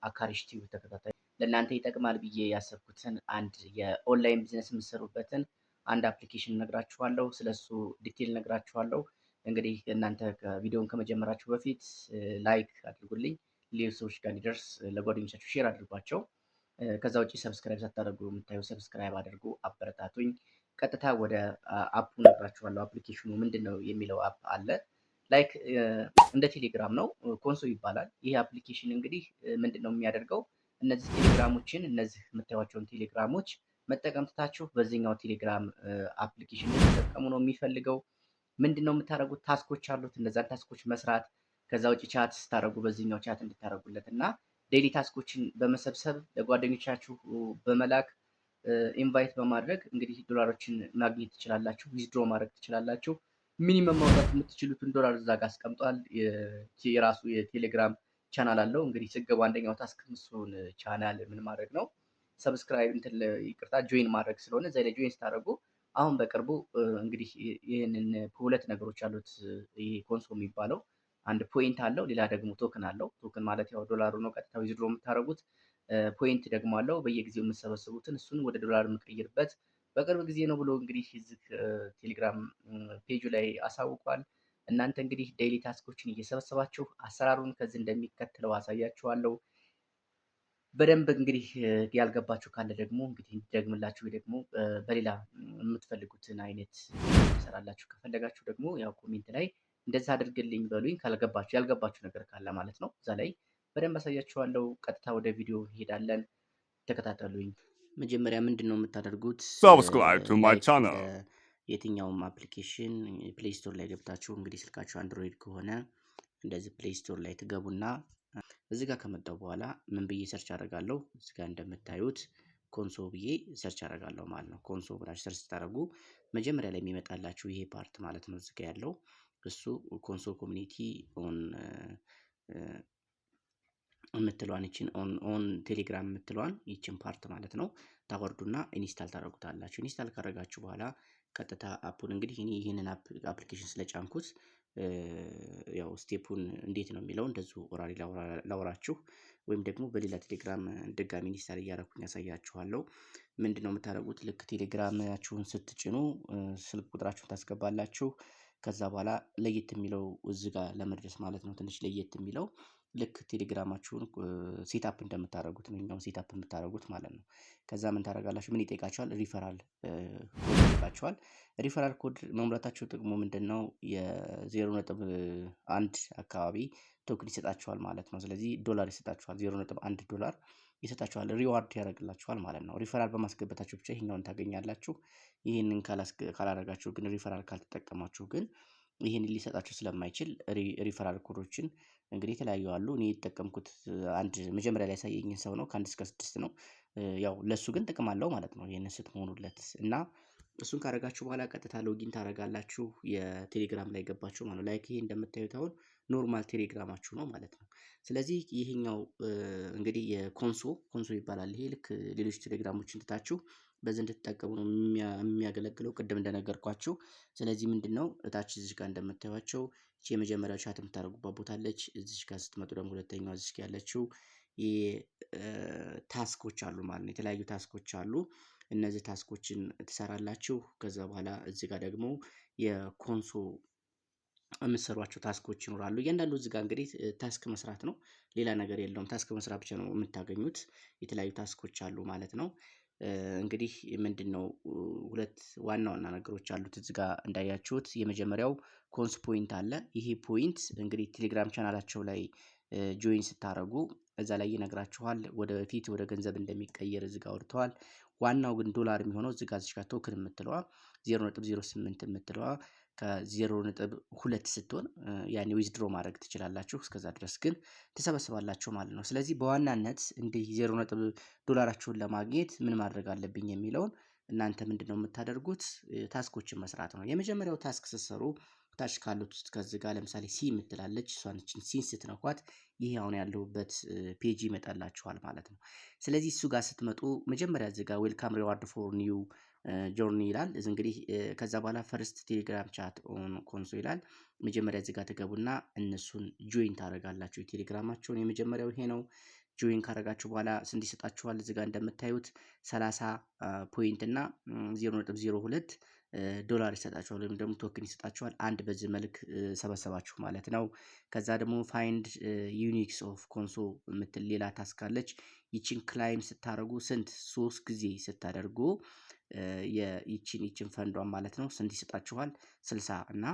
አካሪሽ ቲቪ ተከታታይ፣ ለእናንተ ይጠቅማል ብዬ ያሰብኩትን አንድ የ online business የምትሰሩበትን አንድ application እነግራችኋለሁ። ስለሱ detail እነግራችኋለሁ። እንግዲህ እናንተ ቪዲዮውን ከመጀመራችሁ በፊት like አድርጉልኝ፣ ሌሎች ሰዎች ጋር እንዲደርስ ለጓደኞቻችሁ share አድርጓቸው። ከዛ ውጭ subscribe ሳታደርጉ የምታዩ subscribe አድርጉ፣ አበረታቱኝ። ቀጥታ ወደ app ኡ እነግራችኋለሁ። Application ኑ ምንድን ነው የሚለው app አለ፣ like እንደ ቴሌግራም ነው፣ ኮንሶ ይባላል። ይህ application እንግዲህ ምንድን ነው የሚያደርገው? እነዚህ ቴሌግራሞችን፣ እነዚህ የምታዩቸውን ቴሌግራሞች መጠቀም ትታችሁ በዚህኛው ቴሌግራም application እንድትጠቀሙ ነው የሚፈልገው። ምንድን ነው የምታደርጉት? Task ኦች አሉት። እነዛን task ኦች መስራት፣ ከዛ ውጭ chat ስታደርጉ በዚህኛው chat እንድታደርጉለት እና daily task ኦችን በመሰብሰብ፣ ለጓደኞቻችሁ በመላክ፣ invite በማድረግ እንግዲህ ዶላሮችን ማግኘት ትችላላችሁ። Withdraw ማድረግ ትችላላችሁ። Minimum ማውጣት የምትችሉትን ዶላር እዛ ጋር አስቀምጧል። የራሱ የቴሌግራም ቻናል አለው። እንግዲህ ስገቡ አንደኛው task እሱን ቻናል ምን ማድረግ ነው፣ subscribe እንትን ይቅርታ join ማድረግ ስለሆነ እዛ ላይ join ስታደርጉ አሁን በቅርቡ እንግዲህ ይህንን ሁለት ነገሮች አሉት። ይሄ ኮንሶ የሚባለው አንድ point አለው፣ ሌላ ደግሞ token አለው። Token ማለት ያው ዶላሩ ነው፣ ቀጥታ withdraw የምታደርጉት። Point ደግሞ አለው፣ በየጊዜው የምትሰበስቡትን እሱን ወደ ዶላር የምትቀይርበት በቅርብ ጊዜ ነው ብሎ እንግዲህ እዚህ ቴሌግራም ፔጁ ላይ አሳውቋል። እናንተ እንግዲህ daily task ኦችን እየሰበሰባችሁ አሰራሩን ከዚህ እንደሚከተለው አሳያችኋለሁ። በደንብ እንግዲህ ያልገባችሁ ካለ ደግሞ እንግዲህ እንዲደግምላችሁ ወይ ደግሞ በሌላ የምትፈልጉትን አይነት ሰራላችሁ ከፈለጋችሁ ደግሞ ያው comment ላይ እንደዛ አድርግልኝ በሉኝ። ካልገባችሁ፣ ያልገባችሁ ነገር ካለ ማለት ነው። እዛ ላይ በደንብ አሳያችኋለሁ። ቀጥታ ወደ ቪዲዮ እንሄዳለን። ተከታተሉኝ። መጀመሪያ ምንድን ነው የምታደርጉት? Subscribe to my channel. የትኛውም application Play Store ላይ ገብታችሁ፣ እንግዲህ ስልካችሁ Android ከሆነ እንደዚህ Play Store ላይ ትገቡና እዚህ ጋር ከመጣው በኋላ ምን ብዬ search አደርጋለሁ? እዚህ ጋር እንደምታዩት ኮንሶ ብዬ search አደርጋለሁ ማለት ነው። ኮንሶ ብላችሁ search ስታደርጉ መጀመሪያ ላይ የሚመጣላችሁ ይሄ part ማለት ነው። እዚህ ጋር ያለው እሱ ኮንሶ community on የምትለዋን ይችን on ቴሌግራም የምትለዋን ይችን part ማለት ነው ታወርዱና install ታደርጉታላችሁ። Install ካደረጋችሁ በኋላ ቀጥታ app ኡን፣ እንግዲህ እኔ ይህንን application ስለጫንኩት ያው step ኡን እንዴት ነው የሚለው እንደዚሁ orally ላውራችሁ ወይም ደግሞ በሌላ ቴሌግራም ድጋሚ install እያደረኩኝ ያሳያችኋለሁ። ምንድን ነው የምታደርጉት? ልክ ቴሌግራማችሁን ስትጭኑ ስልክ ቁጥራችሁን ታስገባላችሁ። ከዛ በኋላ ለየት የሚለው እዚህ ጋር ለመድረስ ማለት ነው፣ ትንሽ ለየት የሚለው ልክ ቴሌግራማችሁን setup እንደምታደርጉት ነው ይሄኛውን setup የምታደርጉት ማለት ነው። ከዛ ምን ታደርጋላችሁ? ምን ይጠይቃችኋል? Referral code ይጠይቃችኋል። Referral code መሙላታችሁ ጥቅሙ ምንድን ነው? የ0.1 አካባቢ token ይሰጣችኋል ማለት ነው። ስለዚህ ዶላር ይሰጣችኋል። 0.1 ዶላር ይሰጣችኋል። Reward ያደርግላችኋል ማለት ነው። ሪፈራል በማስገባታችሁ ብቻ ይሄኛውን ታገኛላችሁ። ይህንን ካላደረጋችሁ ግን፣ ሪፈራል ካልተጠቀማችሁ ግን ይህንን ሊሰጣችሁ ስለማይችል referral code ኦችን እንግዲህ የተለያዩ አሉ። እኔ የተጠቀምኩት አንድ መጀመሪያ ላይ ያሳየኝን ሰው ነው። ከአንድ እስከ ስድስት ነው። ያው ለእሱ ግን ጥቅም አለው ማለት ነው። ይህንን ስትሞሉለት እና እሱን ካደረጋችሁ በኋላ ቀጥታ login ታደርጋላችሁ። የቴሌግራም ላይ ገባችሁ ማለት ነው። Like ይሄ እንደምታዩት አሁን normal ቴሌግራማችሁ ነው ማለት ነው። ስለዚህ ይሄኛው እንግዲህ የኮንሶ፣ ኮንሶ ይባላል። ይሄ ልክ ሌሎች ቴሌግራሞችን ትታችሁ በዚህ እንድትጠቀሙ ነው የሚያገለግለው ቅድም እንደነገርኳችሁ። ስለዚህ ምንድን ነው፣ እታች እዚህ ጋር እንደምታዩቸው ይቺ የመጀመሪያው chat የምታደርጉባት ቦታ አለች። እዚህ ጋር ስትመጡ ደግሞ ሁለተኛው እዚህ ጋር ያለችው task ኦች አሉ ማለት ነው። የተለያዩ task ኦች አሉ። እነዚህ task ኦችን ትሰራላችሁ። ከዛ በኋላ እዚህ ጋር ደግሞ የኮንሶ የምትሰሯቸው task ኦች ይኖራሉ። እያንዳንዱ እዚህ ጋር እንግዲህ task መስራት ነው፣ ሌላ ነገር የለውም። Task መስራት ብቻ ነው የምታገኙት። የተለያዩ task ኦች አሉ ማለት ነው። እንግዲህ ምንድን ነው፣ ሁለት ዋና ዋና ነገሮች አሉት እዚህ ጋር እንዳያችሁት። የመጀመሪያው ኮንስ point አለ። ይሄ point እንግዲህ ቴሌግራም ቻናላቸው ላይ join ስታደርጉ እዛ ላይ ይነግራችኋል። ወደፊት ወደ ገንዘብ እንደሚቀየር እዚህ ጋር አውርተዋል። ዋናው ግን ዶላር የሚሆነው እዚህ ጋር token የምትለዋ 0.08 የምትለዋ ከ0.2 ስትሆን ያኔ withdraw ማድረግ ትችላላችሁ። እስከዛ ድረስ ግን ትሰበስባላችሁ ማለት ነው። ስለዚህ በዋናነት እንዲህ ዜሮ ነጥብ ዶላራችሁን ለማግኘት ምን ማድረግ አለብኝ የሚለውን እናንተ ምንድን ነው የምታደርጉት? Task ኦችን መስራት ነው። የመጀመሪያው task ስትሰሩ ታች ካሉት ውስጥ ከዚህ ጋር ለምሳሌ see የምትላለች፣ እሷን see ን ስትነኳት ይሄ አሁን ያለሁበት page ይመጣላችኋል ማለት ነው። ስለዚህ እሱ ጋር ስትመጡ መጀመሪያ እዚህ ጋር welcome, reward for new journey ይላል። እዚ እንግዲህ ከዛ በኋላ first ቴሌግራም chat on ኮንሶ ይላል። መጀመሪያ እዚህ ጋር ትገቡና እነሱን join ታደርጋላችሁ የቴሌግራማቸውን። የመጀመሪያው ይሄ ነው። Join ካረጋችሁ በኋላ ስንት ይሰጣችኋል? እዚህ ጋር እንደምታዩት 30 point እና 0.02 ዶላር ይሰጣችኋል ወይም ደግሞ token ይሰጣችኋል። አንድ በዚህ መልክ ሰበሰባችሁ ማለት ነው። ከዛ ደግሞ find uniques of ኮንሶ የምትል ሌላ task አለች። ይችን claim ስታደርጉ ስንት ሶስት ጊዜ ስታደርጉ ይችን ፈንዷን ማለት ነው ስንት ይሰጣችኋል? 60 እና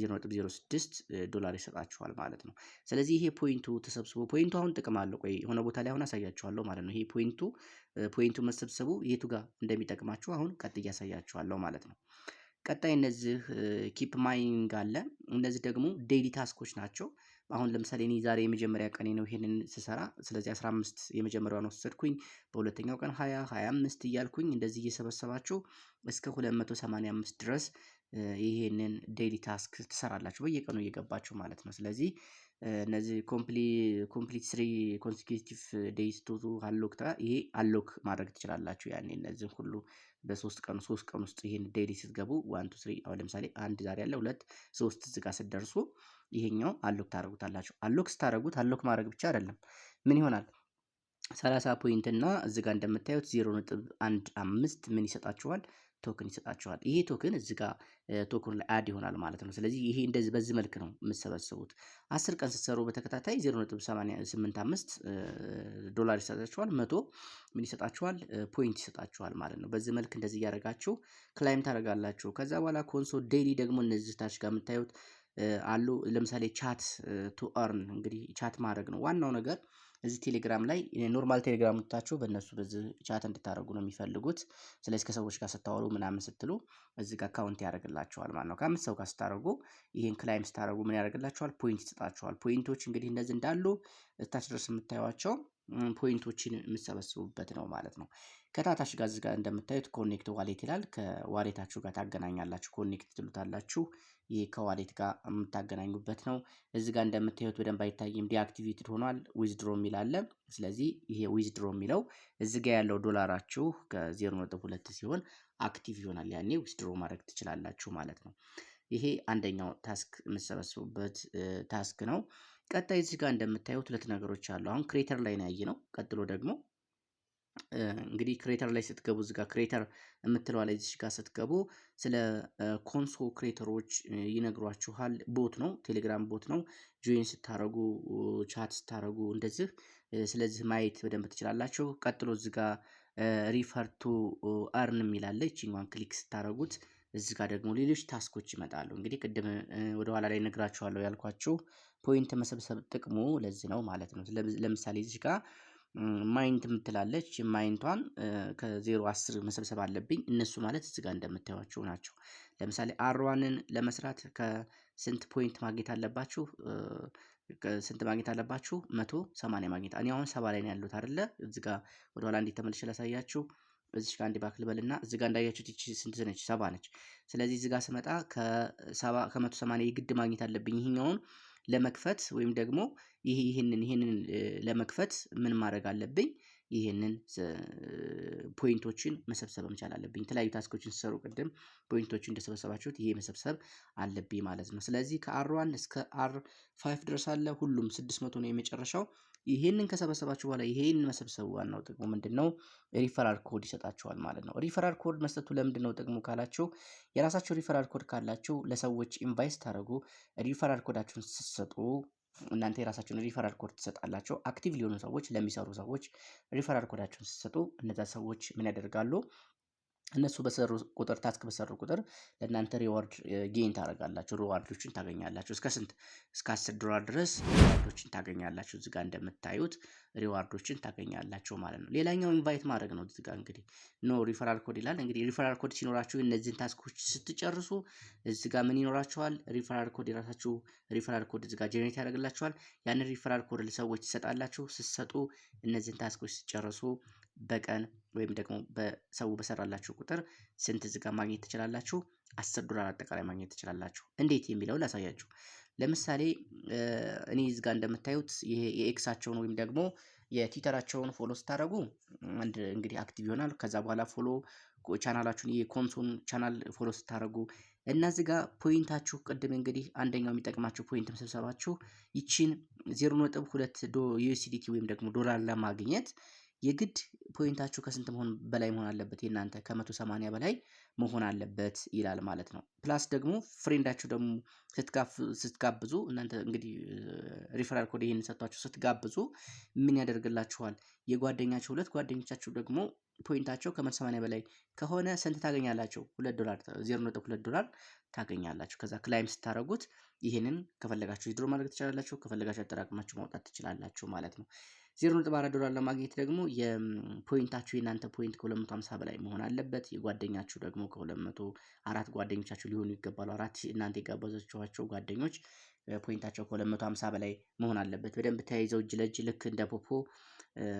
0.06 ዶላር ይሰጣችኋል ማለት ነው። ስለዚህ ይሄ point ኡ ተሰብስቦ point ኡ አሁን ጥቅም አለው። ቆይ የሆነ ቦታ ላይ አሁን አሳያችኋለሁ ማለት ነው። ይሄ point ኡ መሰብሰቡ የቱ ጋር እንደሚጠቅማችሁ አሁን ቀጥዬ አሳያችኋለሁ ማለት ነው። ቀጣይ እነዚህ keep mining አለ። እነዚህ ደግሞ daily task ኦች ናቸው። አሁን ለምሳሌ እኔ ዛሬ የመጀመሪያ ቀኔ ነው ይሄንን ስሰራ። ስለዚህ 15 የመጀመሪያውን ወሰድኩኝ። በሁለተኛው ቀን 20፣ 25 እያልኩኝ እንደዚህ እየሰበሰባችሁ እስከ 285 ድረስ ይሄንን daily task ትሰራላችሁ በየቀኑ እየገባችሁ ማለት ነው። ስለዚህ እነዚህ complete 3 consecutive days to unlock፣ ይሄ unlock ማድረግ ትችላላችሁ። ያኔ እነዚህን ሁሉ በሶስት ቀን 3 ቀን ውስጥ ይሄን daily ስትገቡ one, two, three፣ አሁን ለምሳሌ አንድ ዛሬ ያለ፣ ሁለት፣ ሶስት እዚህ ጋር ስትደርሱ ይሄኛው unlock ታደርጉታላችሁ። Unlock ስታደርጉት unlock ማድረግ ብቻ አይደለም፣ ምን ይሆናል? 30 point እና እዚህ ጋር እንደምታዩት 0.15 ምን ይሰጣችኋል? Token ይሰጣችኋል። ይሄ token እዚህ ጋር token ላይ add ይሆናል ማለት ነው። ስለዚህ ይሄ እንደዚህ በዚህ መልክ ነው የምትሰበስቡት። 10 ቀን ስትሰሩ በተከታታይ 0.85 ዶላር ይሰጣችኋል። 100 ምን ይሰጣችኋል? Point ይሰጣችኋል ማለት ነው። በዚህ መልክ እንደዚህ እያደረጋችሁ claim ታደርጋላችሁ። ከዛ በኋላ ኮንሶ daily ደግሞ እነዚህ ታች ጋር የምታዩት አሉ። ለምሳሌ chat to earn፣ እንግዲህ chat ማድረግ ነው ዋናው ነገር። እዚህ ቴሌግራም ላይ normal ቴሌግራም ወጥታችሁ በእነሱ በዚህ chat እንድታደርጉ ነው የሚፈልጉት። ስለዚህ ከሰዎች ጋር ስታወሩ ምናምን ስትሉ እዚህ ጋር count ያደርግላችኋል ማለት ነው። ከአምስት ሰው ጋር ስታደርጉ ይህን claim ስታደርጉ ምን ያደርግላችኋል? Point ይሰጣችኋል። Point ኦች እንግዲህ እነዚህ እንዳሉ እታች ድረስ የምታዩቸው point ኦችን የምትሰበስቡበት ነው ማለት ነው። ከታች ጋር እዚህ ጋር እንደምታዩት connect wallet ይላል። ከ wallet ኣችሁ ጋር ታገናኛላችሁ። Connect ትሉታላችሁ። ይህ ከ wallet ጋር የምታገናኙበት ነው። እዚህ ጋር እንደምታዩት በደንብ አይታይም፣ deactivated ሆኗል። Withdraw የሚል አለ። ስለዚህ ይሄ withdraw የሚለው እዚህ ጋር ያለው ዶላራችሁ ከ0.2 ሲሆን active ይሆናል። ያኔ withdraw ማድረግ ትችላላችሁ ማለት ነው። ይሄ አንደኛው task የምትሰበስቡበት task ነው። ቀጣይ እዚህ ጋር እንደምታዩት ሁለት ነገሮች አሉ። አሁን creator ላይ ነው ያየነው። ቀጥሎ ደግሞ እንግዲህ creator ላይ ስትገቡ እዚህ ጋር creator የምትለዋ ላይ እዚህ ጋር ስትገቡ ስለ ኮንሶ creator ኦች ይነግሯችኋል። Bot ነው፣ ቴሌግራም bot ነው። Join ስታረጉ፣ chat ስታረጉ እንደዚህ ስለዚህ ማየት በደንብ ትችላላችሁ። ቀጥሎ እዚህ ጋር refer to earn የሚል አለ። ይችኛዋን click ስታረጉት እዚህ ጋር ደግሞ ሌሎች task ኦች ይመጣሉ። እንግዲህ ቅድም ወደኋላ ላይ ነግራችኋለሁ ያልኳችሁ point መሰብሰብ ጥቅሙ ለዚህ ነው ማለት ነው። ለምሳሌ እዚህ ጋር mine የምትላለች mine ቷን ከ0 10 መሰብሰብ አለብኝ። እነሱ ማለት እዚህ ጋር እንደምታዩቸው ናቸው። ለምሳሌ R one ን ለመስራት ከስንት point ማግኘት አለባችሁ? ስንት ማግኘት አለባችሁ? 180 ማግኘት። እኔ አሁን 70 ላይ ነው ያሉት አይደለ? እዚህ ጋር ወደኋላ እንዴት ተመልሼ ላሳያችሁ። እዚች ጋር አንድ back ልበልና እዚህ ጋር እንዳያችሁት ይቺ ስንት ነች? 70 ነች። ስለዚህ እዚህ ጋር ስመጣ ከ70 ከ180 የግድ ማግኘት አለብኝ ይሄኛውን ለመክፈት ወይም ደግሞ ይሄ ይህንን ለመክፈት ምን ማድረግ አለብኝ? ይህንን point ኦችን መሰብሰብ መቻል አለብኝ። የተለያዩ task ኦችን ሲሰሩ ቅድም point ኦችን እንደሰበሰባችሁት ይሄ መሰብሰብ አለብኝ ማለት ነው። ስለዚህ ከ R 1 እስከ R 5 ድረስ አለ። ሁሉም 600 ነው የመጨረሻው። ይሄንን ከሰበሰባችሁ በኋላ ይሄንን መሰብሰቡ ዋናው ጥቅሙ ምንድን ነው? Referral code ይሰጣችኋል ማለት ነው። Referral code መስጠቱ ለምንድን ነው ጥቅሙ ካላችሁ የራሳችሁ referral code ካላችሁ ለሰዎች invite ስታደርጉ referral code ኣችሁን ስትሰጡ እናንተ የራሳችሁን referral code ትሰጣላችሁ። Active ሊሆኑ ሰዎች፣ ለሚሰሩ ሰዎች referral code ኣችሁን ስትሰጡ እነዛ ሰዎች ምን ያደርጋሉ? እነሱ በሰሩ ቁጥር፣ task በሰሩ ቁጥር ለእናንተ reward gain ታደርጋላችሁ። Reward ኦችን ታገኛላችሁ። እስከ ስንት? እስከ 10 ዶላር ድረስ reward ኦችን ታገኛላችሁ። እዚጋ እንደምታዩት reward ኦችን ታገኛላችሁ ማለት ነው። ሌላኛው invite ማድረግ ነው። እዚጋ እንግዲህ no referral code ይላል። እንግዲህ referral code ሲኖራችሁ እነዚህን task ኦች ስትጨርሱ እዚጋ ምን ይኖራችኋል? Referral code፣ የራሳችሁ referral code እዚጋ generate ያደርግላችኋል። ያንን referral code ለሰዎች ትሰጣላችሁ። ስትሰጡ እነዚህን task ኦች ስትጨርሱ በቀን ወይም ደግሞ በሰው በሰራላችሁ ቁጥር ስንት እዚጋ ማግኘት ትችላላችሁ? 10 ዶላር አጠቃላይ ማግኘት ትችላላችሁ። እንዴት የሚለውን ላሳያችሁ። ለምሳሌ እኔ እዚጋ እንደምታዩት ይሄ የ X ኣቸውን ወይም ደግሞ የትዊተራቸውን follow ስታደርጉ አንድ እንግዲህ active ይሆናል። ከዛ በኋላ follow channel ኣችሁን የኮንሶን channel follow ስታደርጉ እና እዚህ ጋር point ኣችሁ ቅድም እንግዲህ አንደኛው የሚጠቅማችሁ point መሰብሰባችሁ ይቺን 0.2 USDT ወይም ደግሞ ዶላር ለማግኘት የግድ point ኣችሁ ከስንት መሆን በላይ መሆን አለበት? የእናንተ ከ180 በላይ መሆን አለበት ይላል ማለት ነው። Plus ደግሞ friend ኣችሁ ደግሞ ስትጋብዙ፣ እናንተ እንግዲህ referral code ይህን ሰጥቷችሁ ስትጋብዙ ምን ያደርግላችኋል? የጓደኛችሁ ሁለት ጓደኞቻችሁ ደግሞ point ኣቸው ከ180 በላይ ከሆነ ስንት ታገኛላችሁ? 2 ዶላር፣ 0.2 ዶላር ታገኛላችሁ። ከዛ claim ስታደርጉት ይህንን ከፈለጋችሁ withdraw ማድረግ ትችላላችሁ፣ ከፈለጋችሁ አጠራቅማችሁ ማውጣት ትችላላችሁ ማለት ነው። 0.4 ዶላር ለማግኘት ደግሞ የ point ኣችሁ የእናንተ point ከ250 በላይ መሆን አለበት። የጓደኛችሁ ደግሞ ከ204 ጓደኞቻችሁ ሊሆኑ ይገባሉ። አራት እናንተ የጋበዛችኋቸው ጓደኞች point ኣቸው ከ250 በላይ መሆን አለበት። በደንብ ተያይዘው እጅ ለእጅ ልክ እንደ ፖፖ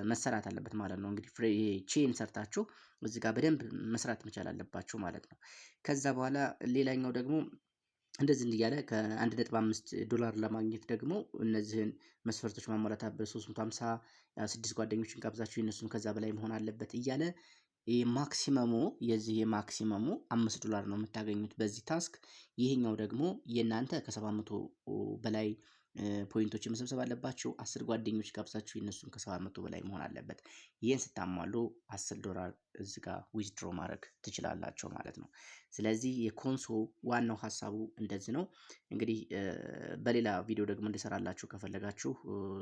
መሰራት አለበት ማለት ነው። እንግዲህ chain ሰርታችሁ እዚህ ጋር በደንብ መስራት መቻል አለባችሁ ማለት ነው። ከዛ በኋላ ሌላኛው ደግሞ እንደዚህ እያለ ከ1.5 ዶላር ለማግኘት ደግሞ እነዚህን መስፈርቶች ማሟላት አለበት። 356 ጓደኞችን ጋብዛችሁ የእነሱም ከዛ በላይ መሆን አለበት እያለ maximum ኡ የዚህ የ maximum ኡ 5 ዶላር ነው የምታገኙት በዚህ task። ይሄኛው ደግሞ የእናንተ ከ700 በላይ point ኦች መሰብሰብ አለባችሁ። 10 ጓደኞች ጋብዛችሁ የእነሱም ከ700 በላይ መሆን አለበት። ይህን ስታሟሉ 10 ዶላር እዚህ ጋር withdraw ማድረግ ትችላላችሁ ማለት ነው። ስለዚህ የኮንሶ ዋናው ሀሳቡ እንደዚህ ነው። እንግዲህ በሌላ ቪዲዮ ደግሞ እንድሰራላችሁ ከፈለጋችሁ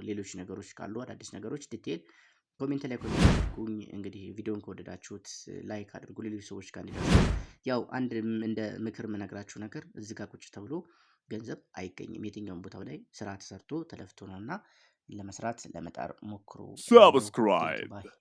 ሌሎች ነገሮች ካሉ፣ አዳዲስ ነገሮች detail comment ላይ comment አድርጉኝ። እንግዲህ ቪዲዮን ከወደዳችሁት like አድርጉ፣ ሌሎች ሰዎች ጋር እንዲደርሱ። ያው አንድ እንደ ምክር የምነግራችሁ ነገር እዚህ ጋር ቁጭ ተብሎ ገንዘብ አይገኝም። የትኛውም ቦታው ላይ ስራ ተሰርቶ ተለፍቶ ነው እና ለመስራት ለመጣር ሞክሩ። Subscribe. Bye.